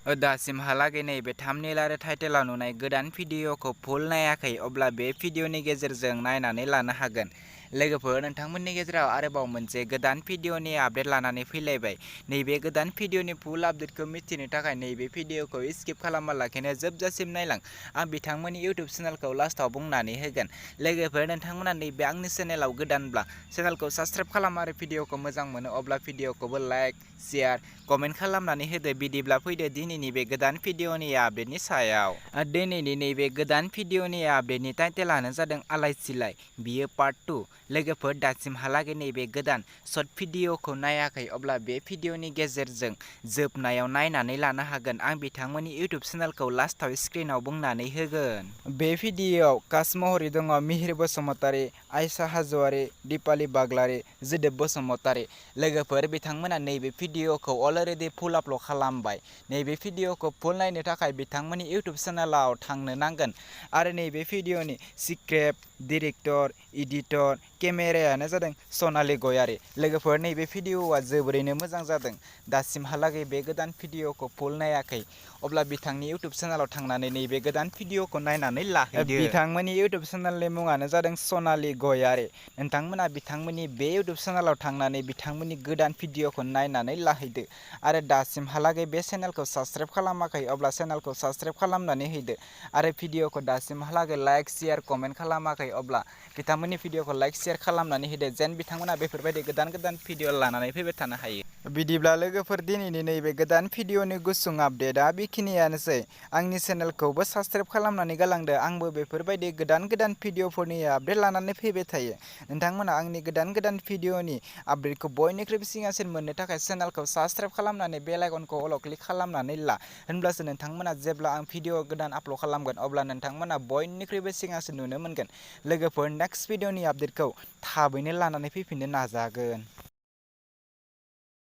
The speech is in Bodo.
दासिमहालागै नैबे थाम्बनेल आरो टाइटेलाव नुनाय गोदान भिडिअखौ फुल नायाखै अब्ला बे भिडिअनि गेजेरजों नायनानै लानो हागोन। लोगोफोर, नोंथांमोननि गेजेराव आरोबाव मोनसे गोदान भिडिअनि आपडेट लानानै फैलायबाय। नैबे गोदान भिडिअनि फुल आपडेटखौ मिथिनो थाखाय नैबे भिडिअखौ स्किप खालामालाखिनो जोबजासिम नायलां। आं बिथांमोननि इउटुब चेनेलखौ लास्टआव बुंनानै होगोन। लोगोफोर, नोंथांमोना नैबे आंनि चेनेलाव गोदानब्ला चेनेलखौ साबस्क्राइब खालाम आरो भिडिअखौ मोजां मोनो अब्ला भिडिअखौबो लाइक, शेयार, कमेन्ट खालामनानै होदो। बिदिब्ला फैदो दिनैनि बे गोदान भिडिअनि आपडेटनि सायाव। दिनैनि नैबे गोदान भिडिअनि आपडेटनि टाइटेलानो जादों आलाइ सिलाइ। बियो पार्ट 2। लोगोफोर, दासिमहालागै नैबे गोदान शर्ट भिडिअखौ नायाखै अब्ला बे भिडिअनि गेजेरजों जोबनायाव नायनानै लानो हागोन। आं बिथांमोननि इउटुब चेनेलखौ लास्टआव स्क्रिनाव बुंनानै होगोन। बे भिडिअआव कास्ट महरै दङ मिहिर बसुमतारी, आयशा हाज'वारी, दिपाली बाग्लारी, जोदोब बसुमतारी। लोगोफोर, बिथांमोना नैबे भिडिअखौ अलरेडि फुल आपल'ड खालामबाय। नैबे भिडिअखौ फुल नायनो थाखाय बिथांमोननि इउटुब चेनेलाव थांनो नांगोन आरो नैबे भिडिअनि स्क्रिप्ट, डिरेक्टर, एडिटर, केमेरायानो जादों सनालि गयारी। लोगोफोर, नैबे भिडिअआ जोबोरैनो मोजां जादों। दासिमहालागै बे गोदान भिडिअखौ फुल नायाखै अब्ला बिथांनि इउटुब चेनेलाव थांनानै नैबे गोदान भिडिअखौ नायनानै लाहैदो। बिथांमोननि इउटुब चेनेलनि मुङानो जादों सनालि गयारी। नोंथांमोना बिथांमोननि बे इउटुब चेनेलाव थांनानै बिथांमोननि गोदान भिडिअखौ नायनानै लाहैदो आरो दासिमहालागै बे चेनेलखौ साबस्क्राइब खालामाखै अब्ला चेनेलखौ साबस्क्राइब खालामनानै होदो आरो भिडिअखौ दासिमहालागै लाइक, शेयार, कमेन्ट खालामाखै अब्ला बिथांमोननि भिडिअखौ लाइक, शेयार खालामनानै होदो जेन बिथांमोना बेफोरबायदि गोदान गोदान भिडिअ लानानै फैबाय थानो हायो। बिदिब्ला लोगोफोर, दिनैनि नैबे गोदान भिडिअनि गुसुं आपडेटआ बेखिनियानोसै। आंनि चेनेलखौबो साबस्क्राइब खालामनानै गालांदो। आंबो बेफोरबायदि गोदान गोदान भिडिअफोरनि आपडेट लानानै फैबाय थायो। नोंथांमोना आंनि गोदान गोदान भिडिअनि आपडेटखौ बयनिख्रुइबो सिगांसिन मोननो थाखाय चेनेलखौ साबस्क्राइब खालामनानै बेल आइकनखौ अल क्लिक खालामनानै ला। होनब्लासो नोंथांमोना जेब्ला आं भिडिअ गोदान आपल'ड खालामगोन अब्ला नोंथांमोना बयनिख्रुइबो सिगांसिन नुनो मोनगोन। लोगोफोर, नेक्स्ट भिडिअनि आपडेटखौ थाबैनो लानानै फैफिननो नाजागोन।